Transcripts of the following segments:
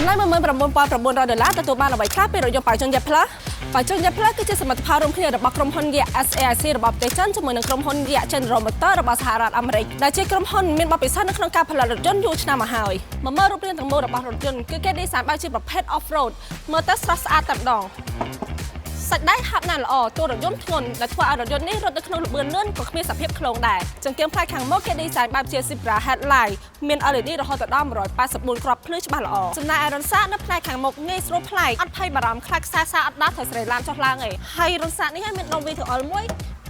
តម្លៃ19,900ដុល្លារទទួលបានអ្វីខ្លះពីរថយន្តប៉ៅជុនយ៉ាផ្លាប៉ៅជុនយ៉ាផ្លាគឺជាសមិទ្ធផលរួមគ្នារបស់ក្រុមហ៊ុនយៈ SAIC របស់ប្រទេសចិនជាមួយនឹងក្រុមហ៊ុនយៈ General Motors របស់សហរដ្ឋអាមេរិកដែលជាក្រុមហ៊ុនមានបទពិសោធន៍នៅក្នុងការផលិតរថយន្តយូរឆ្នាំមកហើយមកមើលរូបរាងទាំងមូលរបស់រថយន្តគឺគេ design បែបជាប្រភេទ off road មើលទៅស្រស់ស្អាតតែម្ដងសាច់ដែកហាប់ណាស់ល្អតួរថយន្តធ្ងន់ដែលធ្វើឲ្យរថយន្តនេះរត់នៅក្នុងល្បឿនលឿនក៏គ្មានសភាពឃ្លោងដែរចង្កៀងផ្នែកខាងមុខគេ design បែបជា Zebra headlight មាន LED រហូតដល់184គ្រាប់ភ្លឺច្បាស់ល្អចំណែកឯរន្ធសាកនៅផ្នែកខាងមុខងាយស្រួលប្លែកអត់ភ័យបារម្ភខ្លាចខ្សែសាកអត់ដាស់ត្រូវសេរីឡានចុះឡើងឯងហើយរន្ធសាកនេះឲ្យមានដុំ V2L មួយ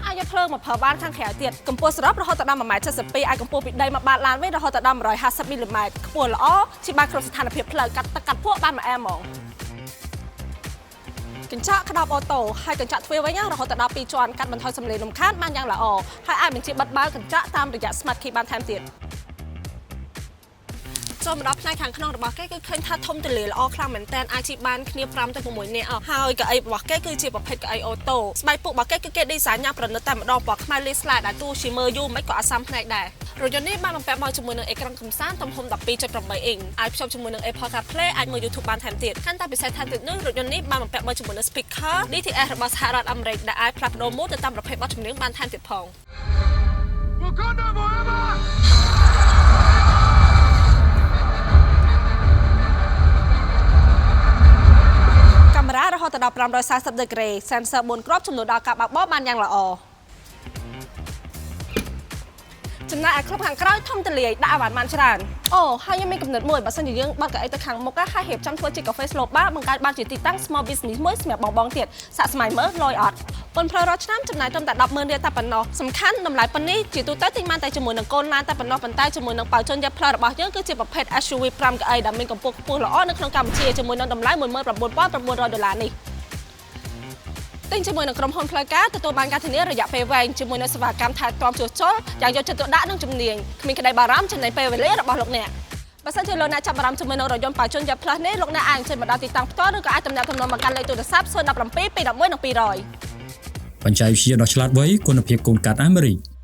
អាចយកភ្លើងមកប្រើបានខាងក្រៅទៀតកម្ពស់សរុបរហូតដល់1.72ម៉ែត្រឯកម្ពស់ពីដីមកបាតឡានវិញរហូតដល់150មីលីម៉ែត្រខ្ពស់ល្អជិះបានគ្រប់ស្ថានភាពផ្លូវកាត់ទឹកកាត់ភក់បានមួយអែមហ្មង កញ្ចក់ក្តោប auto ហើយកញ្ចក់ទ្វារវិញណារហូតដល់2ជាន់កាត់បន្ថយសំឡេងរំខានបានយ៉ាងល្អហើយអាចបញ្ជាបិទបើកកញ្ចក់តាមរយៈ Smart Key បានថែមទៀតចូលមកដល់ផ្នែកខាងក្នុងរបស់គេគឺឃើញថាធំទូលាយល្អខ្លាំងមែនតើអាចជិះបានគ្នា5ទៅ6នាក់អស់ហើយកៅអីរបស់គេគឺជាប្រភេទកៅអី auto ស្បែកពុករបស់គេគឺគេ design យ៉ាងប្រណិតតែម្ដងពណ៌ខ្មៅលាយស្លែដែលទោះជាមើលយូរមិនក៏អត់សាំភ្នែកដែររថយន្តនេះបានបំពាក់មកជាមួយនឹងអេក្រង់កំសាន្តទំហំ12.8អ៊ីងអាចភ្ជាប់ជាមួយនឹង Apple CarPlay អាចមើល YouTube បានថែមទៀតកាន់តែពិសេសថែមទៀតនោះរថយន្តនេះបានបំពាក់មកជាមួយនឹង speaker DTS របស់សហរដ្ឋអាមេរិកដែលអាចផ្លាស់ប្ដូរម៉ូដទៅតាមប្រភេទបទចម្រៀងបានថែមទៀតផង Wakanda forever! កាមេរ៉ារហូតដល់540 degree sensor 4គ្រាប់ជំនួយដល់ការបើកបរបានយ៉ាងល្អចំណែកឯក្លឹបខាងក្រោយធំទូលាយដាក់អីវ៉ាន់បានច្រើនអូហើយខ្ញុំមានគំនិតមួយបើសិនជាយើងបើកកៅអីទៅខាងមុខហើយរៀបចំធ្វើជាកាហ្វេ slow bar បង្កើតបានជាទីតាំង small business មួយសម្រាប់បងបងទៀតសាកស្មៃមើលលយអត់ពន្ធផ្លូវរាល់ឆ្នាំចំណាយត្រឹមតែ100000រៀលតែប៉ុណ្ណោះសំខាន់តម្លៃប៉ុណ្នេះជាទូទៅទិញបានតែជាមួយនឹងកូនឡានតែប៉ុណ្ណោះប៉ុន្តែជាមួយនឹងប៉ៅជុនយ៉ាផ្លូវរបស់យើងគឺជាប្រភេទ SUV 5កៅអីដែលមានកម្ពស់ខ្ពស់ល្អនៅក្នុងកម្ពុជាជាមួយនឹងតម្លៃ19,900ដុល្លារនេះ ទិញជាមួយនឹងក្រុមហ៊ុនផ្លូវការទទួលបានការធានារយៈពេលវែងជាមួយនឹងសេវាកម្មថែទាំជួសជុលយ៉ាងយកចិត្តទុកដាក់និងជំនាញគ្មានក្តីបារម្ភចំណេញពេលវេលារបស់លោកអ្នកបើសិនជាលោកអ្នកចាប់អារម្មណ៍ជាមួយនឹងរថយន្តប៉ៅជុនយ៉ាផ្លាស់នេះលោកអ្នកអាចអញ្ជើញមកដល់ទីតាំងផ្ទាល់ឬក៏អាចទំនាក់ទំនងមកកាន់លេខទូរស័ព្ទ017 211និង200 បច្ចេកវិទ្យាដ៏ឆ្លាតវៃគុណភាពកូនកាត់អាមេរិក។